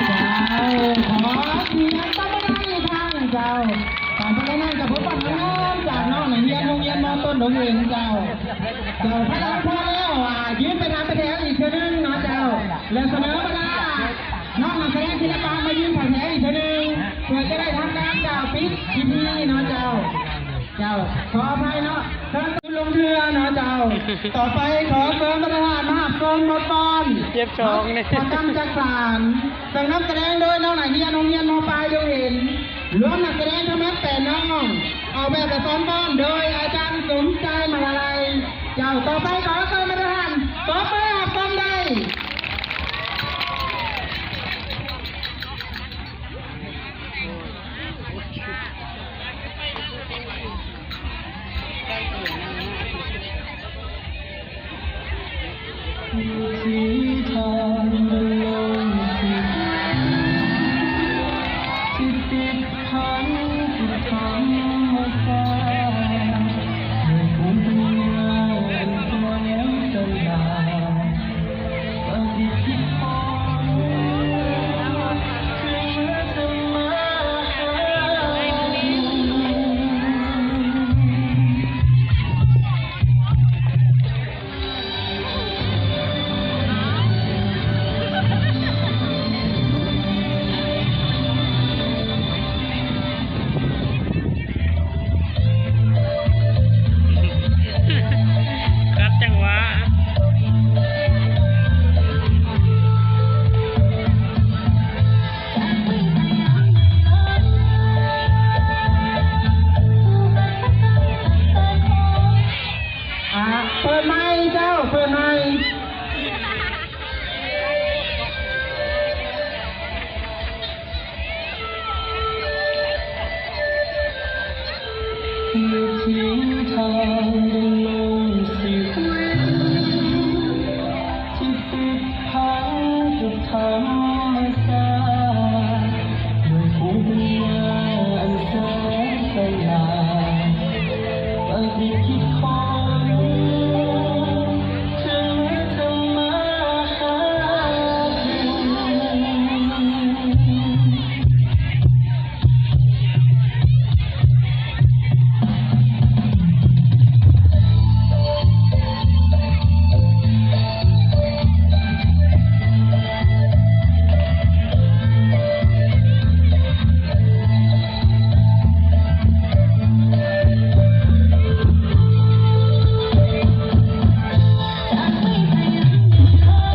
ເຈົ້າ ຂໍສຽງຕົບມືໃຫ້ທາງເຈົ້າ. ຕາມໄປນັ້ນກໍພົບກັບນ້ອງໆ ຈາກນ້ອງນັກຮຽນໂຮງຮຽນ ມ.ຕົ້ນ ດົງເຫັນເຈົ້າ. ເຈົ້າ ຖ້າລຳພໍແລ້ວ ອ່າ ຢືນໄປຕາມແຖວອີກເທື່ອໜຶ່ງເນາະເຈົ້າ ແລະ ສະເໜີບັນດານ້ອງນັກສະແດງສິລະປະມາຢືນເຂົ້າແຖວອີກເທື່ອໜຶ່ງ ເພື່ອຈະໄດ້ທຳການກ່າວປິດພິທີເນາະເຈົ້າ. ເຈົ້າ ຂໍອະໄພເນາະ ເຊີນລົງເທື່ອເນາະເຈົ້າ. ຕໍ່ໄປຂໍເຊີນປະທານມາຮັບຊົມບົດຟ້ອນ ເຈັບທ້ອງນີ້ ປະຈຳຈັກສານ ເຊິ່ງນຳສະແດງໂດຍນ້ອງນັກຮຽນໂຮງຮຽນ ມ.ປາຍ ດົງເຫັນ ລວມນັກສະແດງທັງໝົດແປດນ້ອງ ອອກແບບ ແລະ ສອນຟ້ອນໂດຍອາຈານສົມຊາຍ ມະລາໄລ. ເຈົ້າ ຕໍ່ໄປຂໍເຊີນປະທານ ຕົບມືຮັບຊົມໄດ້. ເ ທີ່ທາງເດີນລົງຊິຫວືອ ທີ່ຕິດພັນກັບທຳມະຊາດ ດ້ວຍພູມປັນຍາອັນແສນສະຫງ່າ ປະດິດຄິດຄົ້ນ ເຈົ້າ ຂໍສຽງຕົບມືໃຫ້ກັບເຈົ້າ.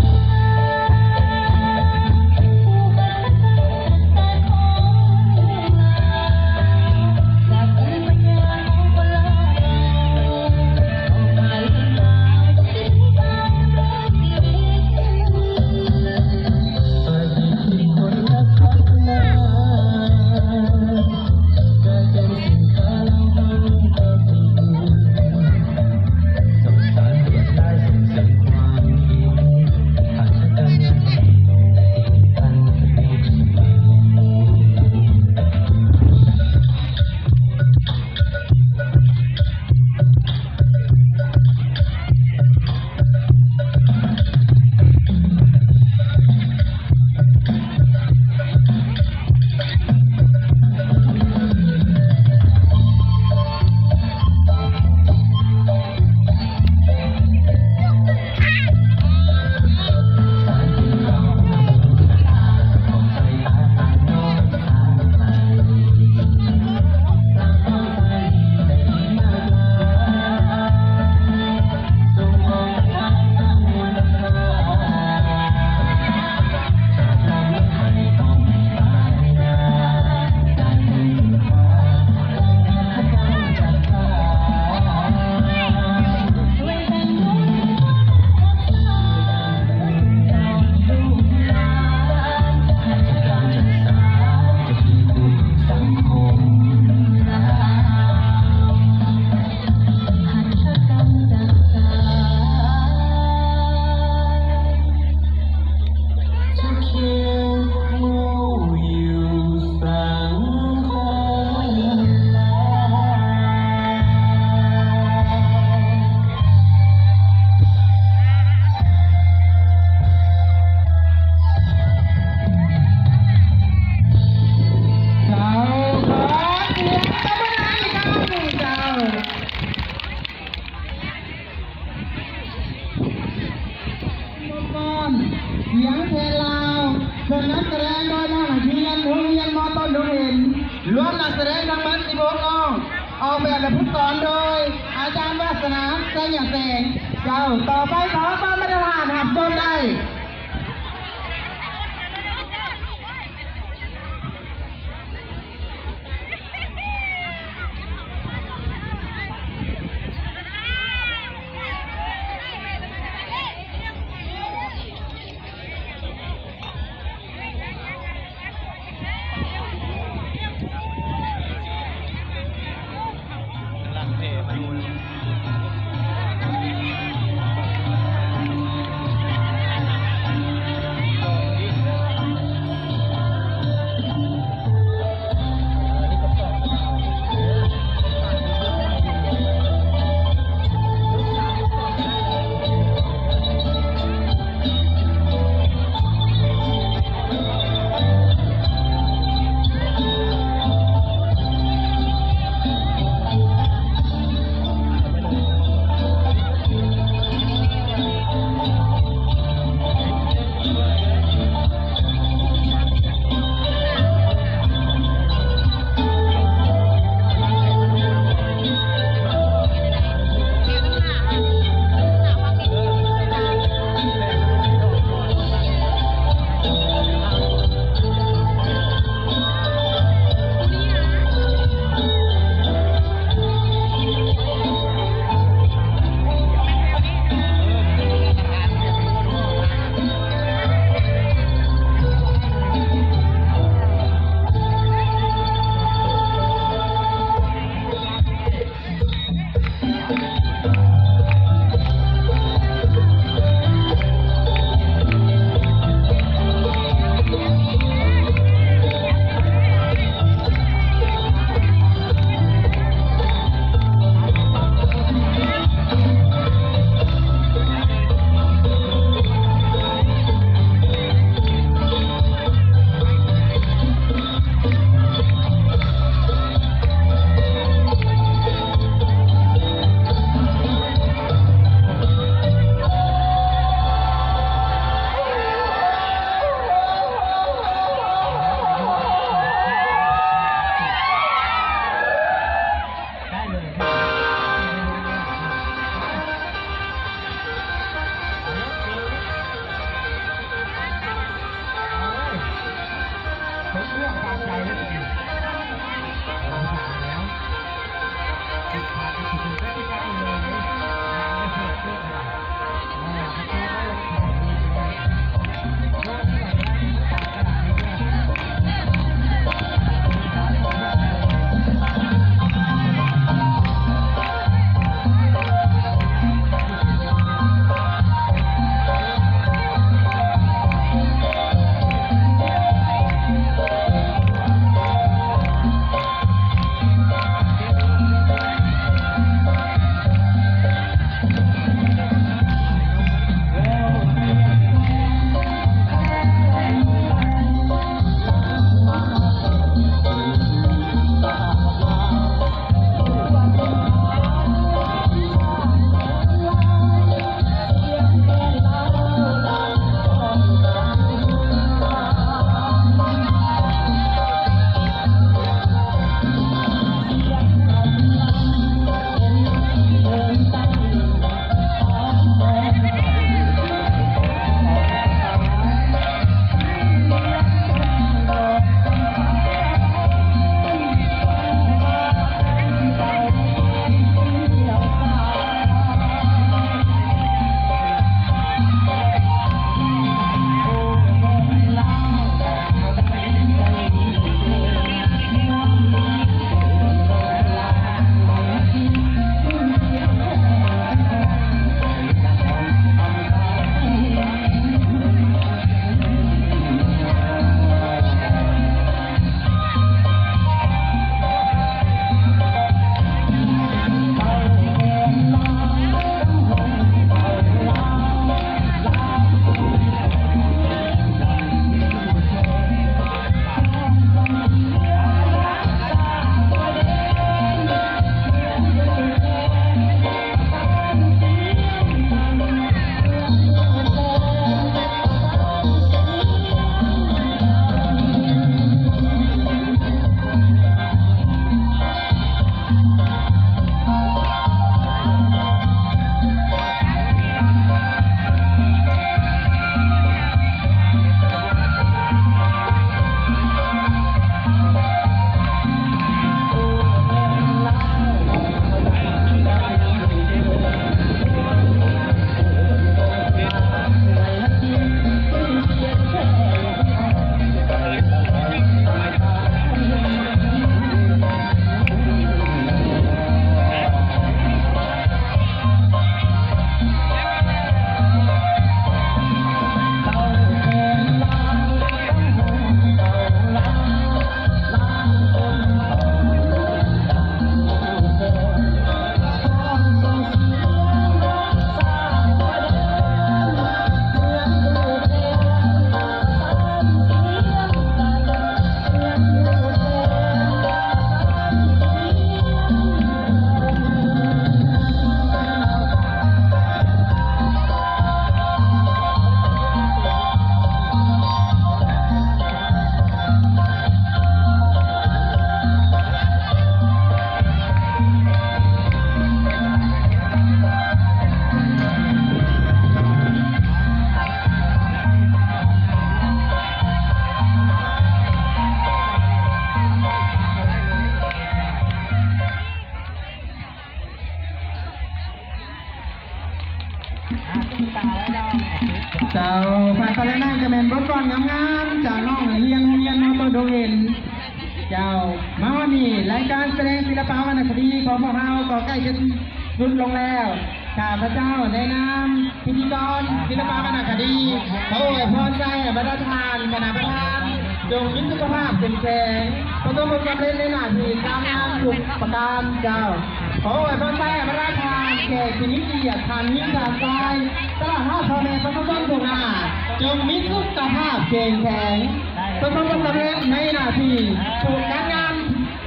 ສຽງແຄນລາວ ເຊິ່ງນຳສະແດງໂດຍນ້ອງນັກຮຽນໂຮງຮຽນ ມ.ຕົ້ນດົງເຫັນ ລວມນັກສະແດງທັງໝົດສິບຫົກນ້ອງ ອອກແບບ ແລະ ຝຶກສອນໂດຍອາຈານວາສະໜາ ໄຊຍະແສງ. ເຈົ້າ ຕໍ່ໄປຂໍເຊີນມາດຕະຖານຮັບຊົມໄດ້. ເ ได้เลยครับ เอาเลย ผมเลือกตามใจแล้วจริงๆ เอาผ่านแล้ว ติดผ่านไปถึงใกล้ๆเลย ເຈົ້າ ຜ່ານໄປແລ້ວນັ້ນກໍແມ່ນບົດກອນງາມໆ ຈາກນ້ອງນັກຮຽນໂຮງຮຽນມ.ຕົ້ນດົງເອັນ. ເຈົ້າ ມາຮອດນີ້ ລາຍການສະແດງສິລະປະວັນນະຄະດີຂອງພວກເຮົາກໍໃກ້ຈະສຸດລົງແລ້ວ. ຂ້າພະເຈົ້າໃນນາມພິທີກອນສິລະປະວັນນະຄະດີ ຂໍອວຍພອນໃສ່ໃຫ້ບັນດາທ່ານຄະນະປະທານ ຈົ່ງມີສຸຂະພາບເຂັ້ມແຂງ, ປະສົບຜົນສຳເລັດໃນໜ້າທີ່ການງານທຸກປະການເຈົ້າ. ຂໍອວຍພອນໃສ່ໃຫ້ບັນດາທ່ານແຂກທີ່ມີກຽດ, ທ່ານຍິງ, ທ່ານຊາຍ, ຕະຫຼອດຮອດພໍ່ແມ່ປະຊາຊົນທຸກໜ້າ, ຈົ່ງມີສຸຂະພາບເຂັ້ມແຂງ, ປະສົບຜົນສຳເລັດໃນໜ້າທີ່ທຸກການງານ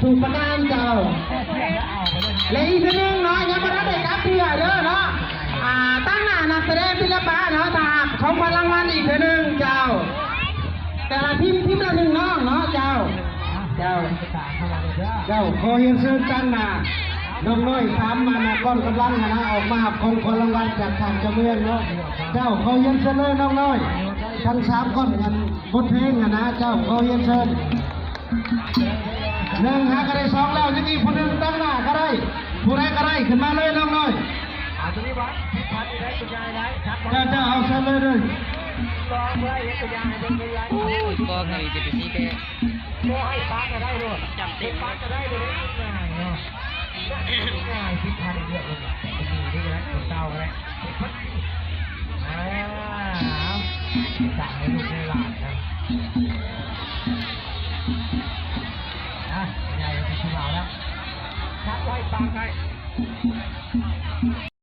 ທຸກປະການເຈົ້າ. ແລະ ອີກເທື່ອໜຶ່ງເນາະ ຍັງບໍ່ທັນໄດ້ກັບເທື່ອເດີເນາະ ອາ ຕາງໜ້ານັກສະແດງສິລະປະເນາະ ຖ້າຫາກຂອງຂວັນລາງວັນອີກເທື່ອໜຶ່ງເຈົ້າ. ແຕ່ລະທີມ ທີມລະໜຶ່ງນ້ອງເນາະເຈົ້າ. ເຈົ້າ ເຈົ້າ ຂໍຮຽນເຊີນຕາງໜ້າ ນ້ອງນ້ອຍສາມ ອັນນ່າ ກ້ອນກຳລັງຫັ້ນນະ ອອກມາຮັບຂອງຂວັນລາງວັນຈາກທ່ານເຈົ້າເມືອງເນາະ. ເຈົ້າ ຂໍຮຽນເຊີນເລີຍນ້ອງນ້ອຍ ທັງສາມກ້ອນ ອັນ ບົດເພງຫັ້ນນະ. ເຈົ້າ ຂໍຮຽນເຊີນ. ໜຶ່ງຫາກໍໄດ້ສອງແລ້ວ ຍັງອີກຜູ້ໜຶ່ງ ຕັ້ງໜ້າກໍໄດ້ ຜູ້ໃດກໍໄດ້ ຂຶ້ນມາເລີຍນ້ອງນ້ອຍ. ເຈົ້າ ເຈົ້າ ເອົາເຊີນເລີຍເດີ. ໂອ້ຍ ກໍໃຫ້ເປັນທີ່ແທ້. ບໍ່ໃຫ້ປາກກໍໄດ້ໂລດ ຈຳເຕັມ ເຮັດປາກກໍໄດ້ໂລດ ງ່າຍເນາະ ງ່າຍ ຜິດພາດເລືອກໂລດ ເປັນດີເດ້ ຄົນເກົ່າກໍໄດ້ ອ່າ ສ້າງໃຫ້ລູກໃຫ້ຫຼານນະ ອ່ະ ໃຫຍ່ກໍຊິເອົາແລ້ວ ຈັບໄວ້ປາກໄດ້.